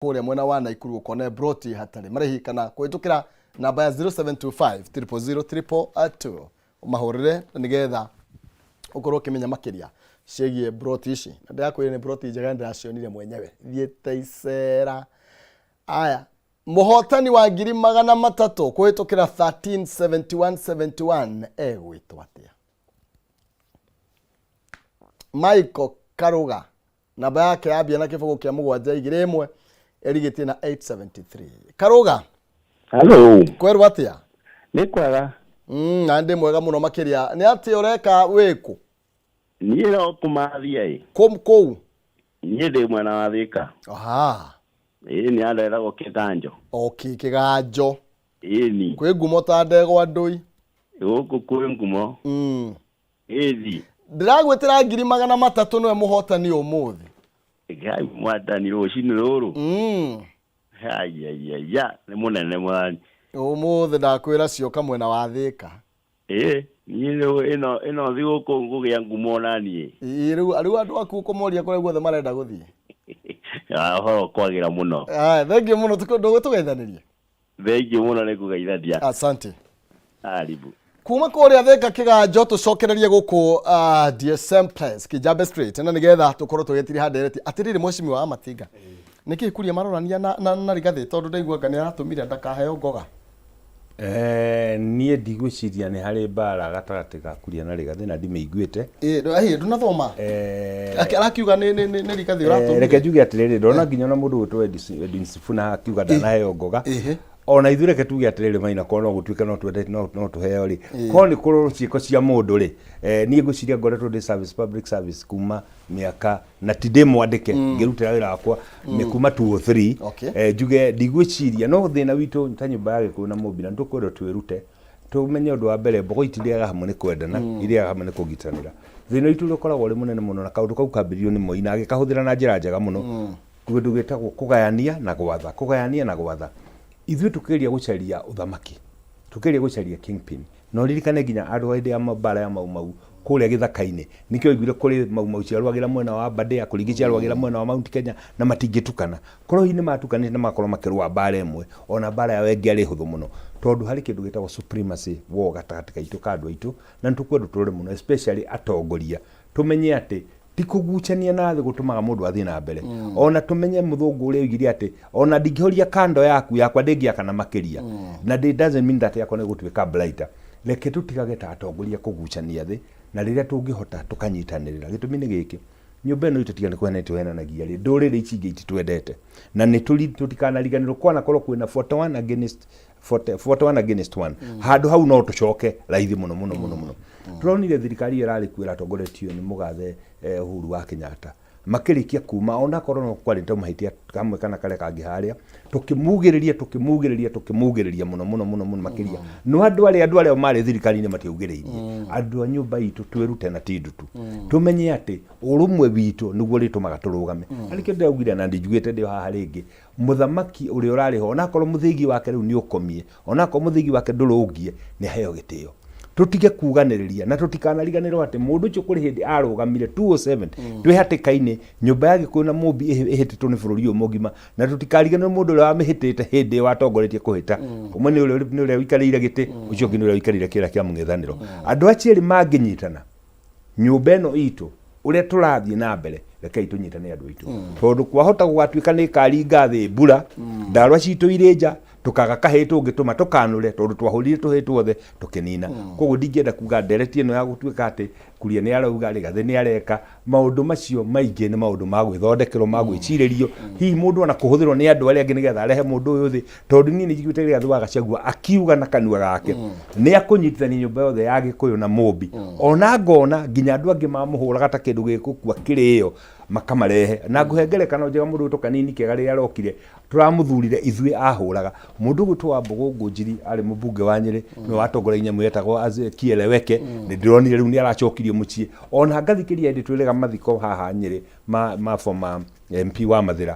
Kũrĩa mwena wa Naikuru ũkone broti hatarĩ marĩhi kana kũhĩtũkĩra namba ya 0725 000 222 ũmahũrĩre nĩgetha ũkorwo ũkĩmenya makĩria ciĩgiĩ broti ici. Na ndĩrakwĩra nĩ broti njega, ndĩracionire mwenyewe thiĩte icera. Aya, mũhotani wa 300,000 kũhĩtũkĩra 137171 egwĩtwo atĩa? Michael Karuga, namba yake yambia na kĩbũgũ kĩa 721, ĩrigĩtie na 873. Karuga. Hello. Kwerwo atĩa? Nĩ kwega. Na ndĩ mwega mũno makĩria. Nĩ atĩ ũreka wĩkũ? Niĩ no kũmathia ĩ. Kũ kũu? Niĩ ndĩ mwena wa Thika. Aha. Ĩĩ, nĩ andũ etagwo Kĩganjo. Okay, Kĩganjo. Ĩni. Kwĩ ngumo ta ndegwa ndũi. Gũkũ kwĩ ngumo. Ĩni. Ndĩragwĩtĩra 300,000, nĩwe mũhotani ũmũthĩ. Ngai mwathani, rũcinĩ rũrũ. Ayayaya, nĩ mũnene mwathani. Ũmũthĩ ndakwĩra cioka mwena wa Thĩka. Ĩĩ, niĩ rĩu ĩno thigũkũ ngũgĩa ngumo na niĩ. Ĩĩ, rĩu andũ aku ũkũmoria kũrĩa guothe marenda gũthiĩ. Ah, ũhoro kwagĩra mũno. Aya, thengiũ mũno, ndũgũtũgeithanĩria. Thengiũ mũno nĩ kũgeithania. Asante. Karibu. Kuma kũrĩa Thĩka Kĩganjo tũcokererie gũkũ DSM Place, Kijabe Street, na nĩgetha tũkorwo tũgĩtiriha ndereti. Atĩrĩrĩ, mheshimiwa wa Matinga, nĩkĩ Kuria marorania na Rigathĩ, tondũ ndaigua anga nĩ aratũmire ndakaheo ngoga? Niĩ ndigwĩciria nĩ harĩ mbara gatagatĩ ga Kuria na Rigathĩ na ndimĩiguĩte. Ĩĩ, ndũnathoma? Arakiuga nĩ Rigathĩ ũratũmire. Reke njuge atĩrĩrĩ, ndona nginya ona mũndũ gwĩtwo Edwin Sifuna akiuga ndanaheo ngoga. Ona ithuĩ reke tuge atĩrĩrĩ, Maina, korwo no gũtuĩke no twende no tũheo rĩ, korwo nĩ kũrorwo ciĩko cia mũndũ rĩ, niĩ ngwĩciria ngoretwo ndĩ service, public service kuma mĩaka na ti ndĩ mwandĩke, ngĩrutĩra wĩra wakwa nĩ kuma 203. Njuge ndigwĩciria no thĩna witũ ta nyũmba ya Gĩkũyũ na Mũmbi, na nĩtũkwendwo twĩrute tũmenye ũndũ wa mbere, mbogo itirĩaga hamwe nĩ kwendana, irĩaga hamwe nĩ kũgitanĩra. Thĩna witũ ũrĩa ũkoragwo ũrĩ mũnene mũno, na kaũndũ kau kambĩrĩirio nĩ Moi na agĩkahũthĩra na njĩra njega mũno, kĩndũ gĩtagwo kũgayania na gwatha, kũgayania na gwatha. Ithuĩ tũkĩgeria gũcaria ũthamaki, tũkĩgeria gũcaria kingpin, na ũririkane nginya andũ hĩndĩ ya mbara ya Mau Mau kũrĩa gĩthaka-inĩ, nĩkĩo waiguire kũrĩ Mau Mau ciarũagĩra mwena wa Aberdare, kũrĩ ingĩ ciarũagĩra mwena wa Mount Kenya, na matingĩtukana. Korwo hihi nĩ matukanĩte na magakorwo makĩrũa mbara ĩmwe, ona mbara yao ĩngĩarĩ hũthũ mũno, tondũ harĩ kĩndũ gĩtagwo supremacy war gatagatĩ gaitũ ka andũ aitũ, na nĩ tũkwendwo tũrore mũno especially atongoria, tũmenye atĩ ti kũgucania na thĩ gũtũmaga mũndũ athiĩ na mbere. Ona tũmenye mũthũngũ ũrĩa oigire atĩ ona ndingĩhoria kando yaku, yakwa ndĩngĩakana makĩria, na it doesn't mean that yakwa nĩ gũtuĩka brighter. Reke tũtigage ta atongoria kũgucania thĩ, na rĩrĩa tũngĩhota tũkanyitanĩrĩra. Gĩtũmi nĩ gĩkĩ, nyũmba ĩno itũ tiga nĩ kũhena tũhenanagia rĩ, ndũrĩrĩ ici ingĩ ititwendete, na nĩ tũtikanariganĩrwo kwanakorwo kwĩna 41 against 40, 41 against 1. Handũ hau no tũcoke raithi mũno mũno mũno mũno. Tũronire thirikari ĩyo ĩrarĩ kuo ĩratongoretio nĩ mũgathe Uhuru wa Kenyatta, makĩrĩkia kuma, onakorwo no kwarĩ ta mahĩtia kamwe kana karĩa kangĩ harĩa, tũkĩmugĩrĩria, tũkĩmugĩrĩria, tũkĩmugĩrĩria mũno mũno mũno mũno makĩria. No andũ arĩa marĩ thirikari-inĩ matiaugĩrĩirie. Andũ a nyũmba itũ, twĩrute na ti ndutu, tũmenye atĩ ũrũmwe witũ nĩguo ũrĩtũmaga tũrũgame. Na nĩkĩo ndĩraugire na ndinjugĩte ndĩ o haha rĩngĩ, mũthamaki ũrĩa ũrarĩ ho, onakorwo mũthĩgi wake rĩu nĩ ũkomie, onakorwo mũthĩgi wake ndũrũngie, nĩ aheo gĩtĩo. Tũtige kuganĩrĩria na tũtikanariganĩrwo atĩ mũndũ ũcio kũrĩ hĩndĩ arũgamire 207 twĩ hatĩka-inĩ, nyũmba ya Gĩkũyũ na Mũmbi ĩhĩtĩtwo nĩ bũrũri ũyũ mũgima, na tũtikariganĩrwo mũndũ ũrĩa wamĩhĩtĩte hĩndĩ ĩyo watongoretie kũhĩta. Ũmwe nĩ ũrĩa ũikarĩire gĩtĩ, ũcio ũngĩ nĩ ũrĩa ũikarĩire kĩra kĩa mũng'ethanĩro. Andũ acio erĩ mangĩnyitana, nyũmba ĩno itũ ũrĩa tũrathiĩ na mbere, rekei tũnyitane andũ aitũ, tondũ kwahota gũgatuĩka nĩ ĩkaringa thĩ mbura, ndarwa citũ irĩ nja, tũkaga kahĩĩ tũngĩtũma tũkanũre, tondũ twahũrire tũhĩĩ tuothe tũkĩnina. Koguo ndingĩenda kuga ndereti ĩno ya gũtuĩka atĩ Kuria nĩ arauga, Rigathĩ nĩ areka maũndũ macio maingĩ, nĩ maũndũ ma gwĩthondekerwo, ma gwĩcirĩrio, hihi mũndũ ona kũhũthĩrwo nĩ andũ arĩa angĩ nĩgetha arehe mũndũ ũyũ thĩ, tondũ niĩ nĩ njiguĩte Rigathĩ wa Gachagua akiuga na kanua gake nĩ akũnyitithania nyũmba yothe ya Gĩkũyũ na Mũmbi. Ona ngona nginya andũ angĩ mamũhũraga ta kĩndũ gĩgũkua kĩrĩo makamarehe. Na ngũhe ngerekano njega, mũndũ wĩtwo Kanini Kega, rĩrĩa arokire tũramũthurire ithuĩ, ahũraga mũndũ ũgwĩtwo wa Mbũgũ Ngũnjiri, arĩ mũmbunge wa Nyĩrĩ, nĩwe watongoragia nyamũ yetagwo Kieleweke. Nĩ ndĩronire rĩu nĩ aracokirio mũciĩ. Ona ngathikĩria hĩndĩ twĩrĩga mathiko haha Nyĩrĩ ma former MP wa Mathĩra.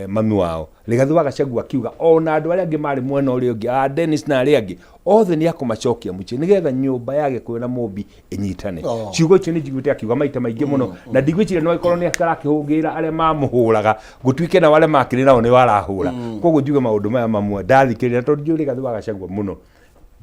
Mami wao Rigathi wa Gachagua akiuga ona andũ arĩa angĩ marĩ mwena ũrĩa ũngĩ, a Dennis na arĩa angĩ othe, nĩ akũmacokia mũciĩ nĩgetha nyũmba ya Gĩkũyũ na Mũmbi ĩnyitane. Ciugo icio nĩ njiguĩte akiuga maita maingĩ mũno, na ndigwĩciria no ĩkorwo nĩ arakĩhũngĩra arĩa mamũhũraga, gũtuĩke nao arĩa makĩrĩ nao nĩo arahũra. Koguo njuge maũndũ maya mamwe ndathikĩrĩria, tondũ njũĩ Rigathi wa Gachagua mũno,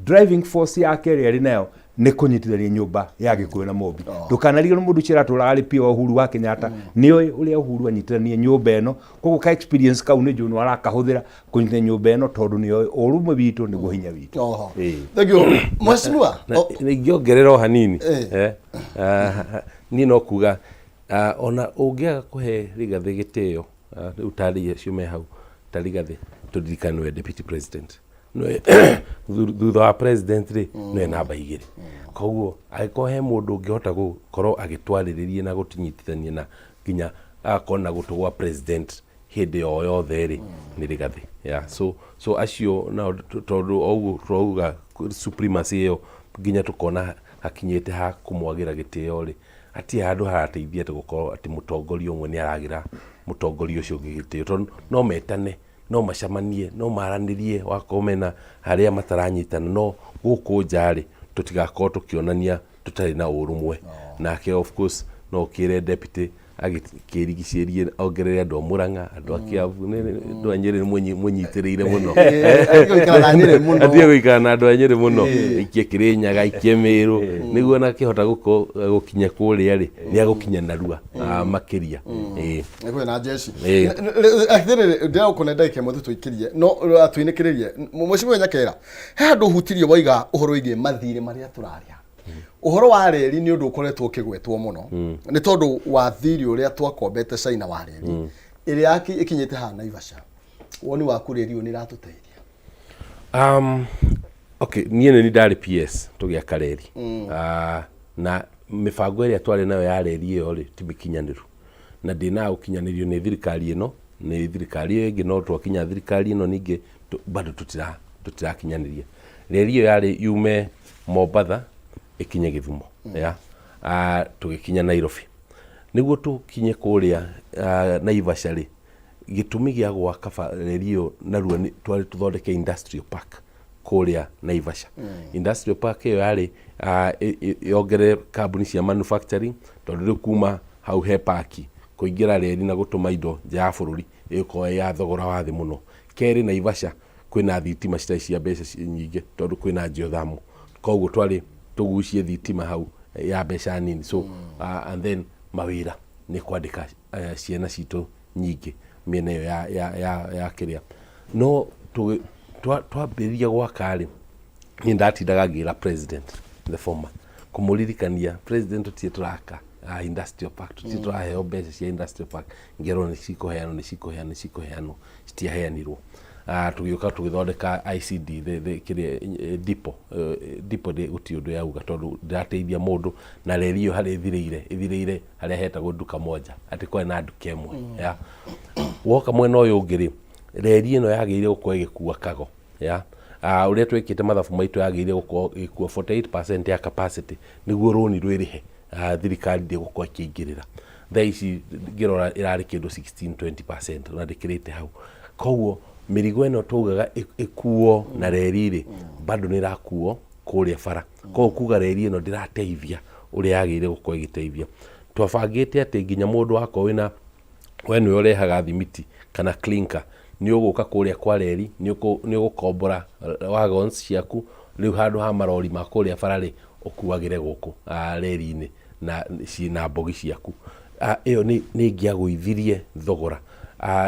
driving force yake ĩrĩa arĩ nayo nĩ kũnyitithania nyũmba ya Gĩkũyũ na Mũmbi. Ndũkanariganĩrwo mũndũ ũcio aratũraga arĩ PA wa Uhuru wa Kenyatta, nĩoĩ ũrĩa Uhuru anyitithanie nyũmba ĩno. Koguo ka experience kau nĩ njũĩ no arakahũthĩra kũnyitithania nyũmba ĩno, tondũ nĩoĩ ũrũmwe witũ nĩguo hinya witũ. Oho. Ĩĩ. Thank you, mheshimiwa. Na ingĩongerera o hanini, niĩ no kuga, ona ũngĩaga kũhe Rigathĩ gĩtĩo, rĩu tarĩ acio me hau, ta Rigathĩ tũririkane nĩwe deputy president, nĩwe thutha wa president rĩ, nĩwe namba 2. Koguo angĩkorwo he mũndũ ũngĩhota gũkorwo agĩtwarĩrĩria na gũtũnyitithania na nginya agakorwo na gũtũ gwa president hĩndĩ o yothe rĩ, nĩ Rigathĩ. Yeah, so acio nao, tondũ o ũguo tũrauga supremacy ĩyo nginya tũkona hakinyĩte ha kũmwagĩra gĩtĩo rĩ, hatirĩ handũ harateithia atĩ gũkorwo atĩ mũtongoria ũmwe nĩ aragĩra mũtongoria ũcio ũngĩ gĩtĩo, tondũ no metane, no macemanie, no maranĩrie wakorwo mena harĩa mataranyitana, no gũkũ nja rĩ, tũtigakorwo tũkĩonania tũtarĩ na ũrũmwe. Nake of course no ũkĩre deputy agĩkĩrigicĩrie ongerere andũ a Murang'a, andũ a Kiambu, andũ a Nyĩrĩ mũnyitĩrĩire mũno. Atige gũikara na Nyĩrĩ mũno. Atige gũikara na andũ a Nyĩrĩ mũno, aikie Kĩrĩnyaga, aikie Mĩrũ, nĩguo ona akĩhota gũkinya kũrĩa rĩ, nĩ agũkinya narua makĩria. Ĩĩ. Nĩ na jeshi. Ĩĩ. Atĩrĩrĩ, ndĩragũkona ndagĩka ĩmwe tu tũikĩrie, no twinĩkĩrĩrie. Mheshimiwa Nyakera, he handũ hutirie waiga ũhoro wĩgiĩ mathirĩ marĩa tũrarĩa. Ũhoro wa reri nĩ ũndũ ũkoretwo ũkĩgwetwo mũno, nĩ tondũ wa thirĩ ũrĩa twakombete China wa reri ĩrĩa ĩkinyĩte haha Naivasha. Woni waku, reri ĩyo nĩ ĩratũteithia? Okay, niĩ nĩ ndarĩ PS tũgĩaka reri. Na mĩbango ĩrĩa twarĩ nayo ya reri ĩyo rĩ, ti mĩkinyanĩru, na ndĩnaga gũkinyanĩrio nĩ thirikari ĩno, nĩ thirikari ĩyo ĩngĩ, no twakinya thirikari ĩno ningĩ bado tũtirakinyanĩria. Reri ĩyo yarĩ yume Mombatha ĩkinye Gĩthumo, ya tũgĩkinya Nairobi. Nĩguo tũkinye kũrĩa Naivasha rĩ, gĩtũmi gĩa gwaka reri ĩyo narua nĩ twarĩ tũthondeke industrial park kũrĩa Naivasha. Industrial park ĩyo yarĩ yongerere kambuni cia manufacturing, tondũ rĩu kuma hau he paki kũingĩra reri na gũtũma indo nja ya bũrũri ĩgũkorwo ĩ ya thogora wa thĩ mũno. Kerĩ, Naivasha kwĩna thitima citarĩ cia mbeca nyingĩ, tondũ kwĩna geothermal, koguo twarĩ tũgucie thitima hau ya mbeca nini. So and then mawĩra nĩ kwandĩka ciana citũ nyingĩ mĩena ĩyo ya kĩrĩa. No twambĩrĩria gwaka rĩ, niĩ ndatindaga ngĩra president, the former, kũmũririkania president, tũtirĩ tũraka industrial park, tũtirĩ tũraheo mbeca cia industrial park. Ngerwo nĩ cikũheanwo, nĩ cikũheanwo, nĩ cikũheanwo, citiaheanirwo. Tũgĩũka tũgĩthondeka ICD, the kĩrĩa depot, depot gũtirĩ ũndũ yauga, tondũ ndĩrateithia mũndũ, na reri ĩyo harĩa ĩthirĩire, ĩthirĩire harĩa hetagwo nduka moja, atĩ kwarĩ na nduka ĩmwe ya woka mwena ũyũ ũngĩ rĩ, reri ĩno yagĩrĩire gũkorwo ĩgĩkua kago ya ũrĩa twĩkĩte mathabu maitũ, yagĩrĩire gũkorwo ĩgĩkua 48% ya capacity nĩguo rũni rwĩrĩhe, thirikari ndĩgũkorwo ĩkĩingĩrĩra. Thaa ici ngĩrora ĩrarĩ kĩndũ 16 20%, na ndĩkĩrĩte hau. Koguo mĩrigo ĩno twaugaga ĩkuo na reri rĩ, bado nĩ ĩrakuo kũrĩa bara. Koguo kuga reri ĩno ndĩrateithia ũrĩa yagĩrĩire gũkorwo ĩgĩteithia. Twabangĩte atĩ nginya mũndũ wakorwo wĩna, we nĩwe ũrehaga thimiti kana clinker, nĩ ũgũka kũrĩa kwa reri, nĩ ũgũkombora wagons ciaku rĩu, handũ ha marori ma kũrĩa bara rĩ, ũkuagĩre gũkũ reri-inĩ na ciĩna mbogi ciaku. Ĩyo nĩ ĩngĩagũithirie thogora.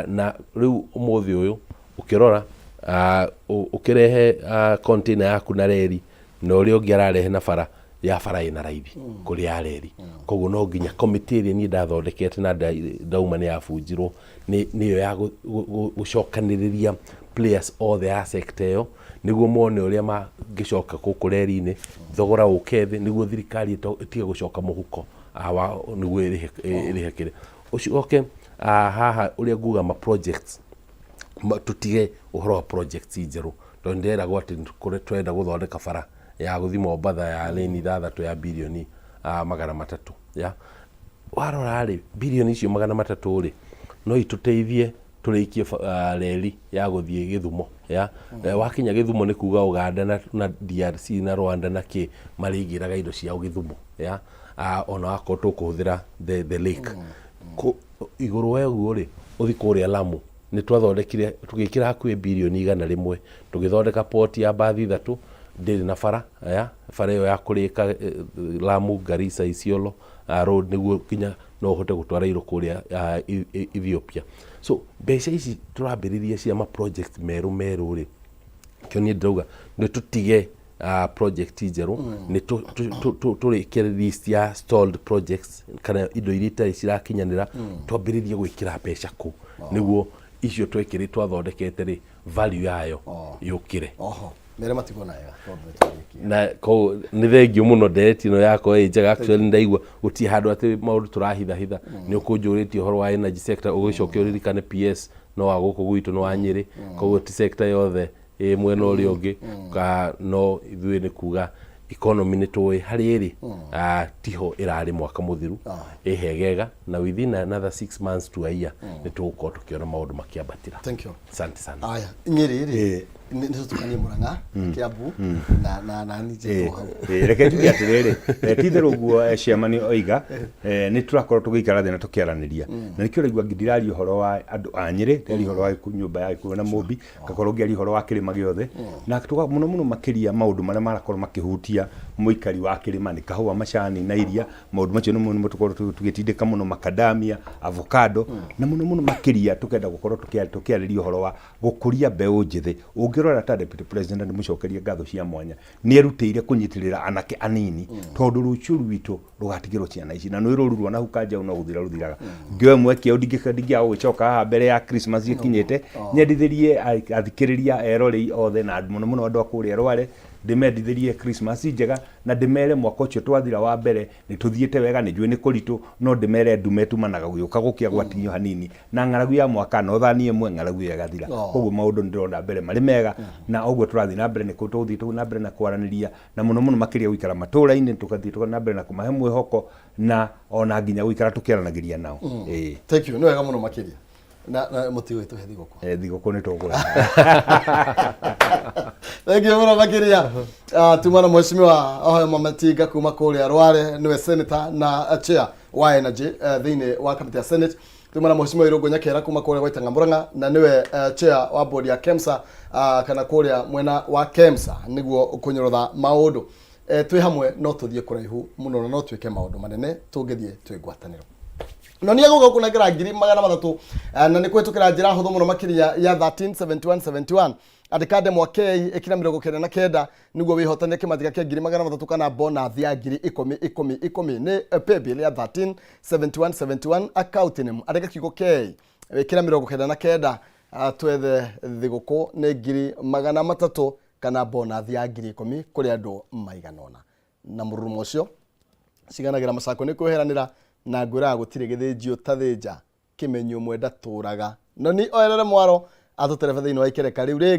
Na rĩu ũmũthĩ ũyũ ũkĩrora, ũkĩrehe container yaku na reri na ũrĩa ũngĩ ararehe na bara, ya bara ĩna raithi kũrĩ ya reri. Koguo no nginya komĩtĩ ĩrĩa niĩ ndathondekete na ndauma nĩ yabunjirwo, nĩyo ya gũcokanĩrĩria players othe a sector ĩyo, nĩguo mone ũrĩa mangĩcoka gũkũ reri-inĩ, thogora ũke thĩ, nĩguo thirikari ĩtige gũcoka mũhuko nĩguo ĩrĩhe kĩrĩa. Ũcoke haha ũrĩa nguga ma projects, tũtige ũhoro wa projects njerũ, tondũ ndĩreragwo atĩ tũrenda gũthondeka bara ya gũthiĩ Mombatha ya lane 6 ya birioni 300. Ya warora rĩ, birioni icio 300 rĩ, no itũteithie. Tũrĩkie reri ya gũthiĩ Gĩthumo ya wakinya Gĩthumo nĩ kuga Uganda na DRC na Rwanda na kĩ marĩingĩraga indo ciao Gĩthumo ya ona wakorwo tũkũhũthĩra the lake. Igũrũ wa ũguo rĩ, ũthi kũrĩa Lamu nĩ twathondekire, tũgĩkĩra hakuhĩ birioni 100, tũgĩthondeka port ya mbathi ithatũ ndĩrĩ na bara ya bara ĩyo ya kũrĩka Lamu, Garissa, Isiolo road, nĩguo nginya no ũhote gũtwara indo kũrĩa Ethiopia. So mbeca ici tũrambĩrĩria cia ma project merũ merũ rĩ, kĩo niĩ ndĩrauga nĩ tũtige project njerũ, nĩ tũrĩke list ya stalled projects kana indo iria itarĩ cirakinyanĩra, twambĩrĩrie gwĩkĩra mbeca kũu nĩguo icio twekĩrĩ twathondekete rĩ, value yayo yũkĩre. Oho mere matigwo na wega tondũ nĩ twarĩkia. Na koguo nĩ thengio mũno, ndereti ĩno yakwa ĩ njega. Actually ndaigua gũtirĩ handũ atĩ maũndũ tũrahithahitha. Nĩ ũkũnjũrĩtie ũhoro wa energy sector, ũgĩcoke ũririkane PS no wa gũkũ gwitũ nĩ wa Nyĩrĩ, koguo ti sector yothe ĩ mwena ũrĩa ũngĩ ka, no ithuĩ nĩ kuga economy nĩ tũĩ harĩ ĩrĩ tiho ĩrarĩ mwaka mũthiru, ĩ hegega, na within another 6 months to a year nĩ tũgũkorwo tũkĩona maũndũ makĩambatĩra. Thank you. Asante sana. Aya, Nyĩrĩ rĩ, nĩ tũtukanie Mũrang'a, Kĩambu na ninjĩtwo hau. Reke njuge atĩrĩrĩ, ti itherũ ũguo chairman oiga, nĩ tũrakorwo tũgĩikara thĩ na tũkĩaranĩria, na nĩkĩo ũraigua ndiraria ũhoro wa andũ a Nyĩrĩ, ndĩraria ũhoro wa nyũmba ya Gĩkũyũ na Mũmbi, ngakorwo ngĩaria ũhoro wa kĩrĩma gĩothe na mũno mũno makĩria maũndũ marĩa marakorwo makĩhutia mũikari wa kĩrĩma nĩ kahũa, macani na iria. Maũndũ macio nĩmo nĩmo tũkorwo tũgĩtindĩka mũno, macadamia, avocado, na mũno mũno makĩria tũkenda gũkorwo tũkĩarĩria ũhoro wa gũkũria mbeũ njĩthĩ. Ũngĩrora ta deputy president, ndĩmũcokerie ngatho cia mwanya, nĩ erutĩire kũnyitĩrĩra anake anini, tondũ rũciũ rwitũ rũgatigĩrwo ciana ici, na nĩ rũru rwa nahu kanja no gũthira rũthiraga. Ngĩoe mweke ũyũ, ndingĩaga gũgĩcoka haha mbere ya Christmas ĩkinyĩte, nyendithĩrie athikĩrĩria erorei othe na mũno mũno andũ a kũrĩa Rware, ndĩmendithĩrie Christmas njega na ndĩmere mwaka ũcio twathira wa mbere nĩ tũthiĩte wega. Nĩ njũĩ nĩ kũritũ, no ndĩmere ndume ĩtumanaga gũgĩũka gũkĩa gwatinio hanini na ng'aragu ya mwaka no thani ĩmwe ng'aragu ĩyo ĩgathira. Koguo maũndũ nĩ ndĩrona mbere marĩ mega, na ũguo tũrathiĩ na mbere nĩ tũgũthiĩ na mbere na kwaranĩria, na mũno mũno makĩria gũikara matũũra-inĩ, tũgathiĩ na mbere na kũmahe mwĩhoko na ona nginya gũikara tũkĩaranagĩria nao. Ĩĩ. Thank you, nĩ wega mũno makĩria na mũtigwĩtũhe thigũkũ. Thigũkũ nĩ tũgũra. Thank you mũno makĩria. Tuma na mheshimiwa Ohoyo Mamatinga kuma kũrĩa Rware, nĩwe senator na chair wa energy thĩinĩ wa kamĩtĩ ya Senate. Tuma na mheshimiwa Irũngũ Nyakera kuma kũrĩa Gwaitanga Murang'a, na nĩwe chair wa board ya KEMSA, kana kũrĩa mwena wa KEMSA nĩguo kũnyorotha maũndũ. Twĩ hamwe no tũthiĩ kũraihu mũno na no twĩke maũndũ manene tũngĩthiĩ twĩ ngwatanĩro. No nĩ egũka kũnengera 300,000, na nĩ kũhĩtũkĩra njĩra hũthũ mũno makĩria ya 137171. Andĩka ndemwa K, ĩkĩra 99 nĩguo wĩhotane kĩmathika kĩa 300,000 kana bonus ya ngiri ikũmi ikũmi ikũmi. Nĩ paybill ya 137171, account name andĩka kiugo K, ĩkĩra 99, twethe thigũkũ nĩ 300,000 kana bonus ya 10,000 kũrĩ andũ maigana ũna. Na mũrurumo ũcio ciganagĩra macako nĩ kwĩheranĩra na ngwĩraga gũtirĩ gĩthĩnjio ta thĩnja kĩmenyi ũmwe ndatũraga. No ni oerere mwaro atũterebe thĩinĩ wa ikereka rĩu rĩngĩ.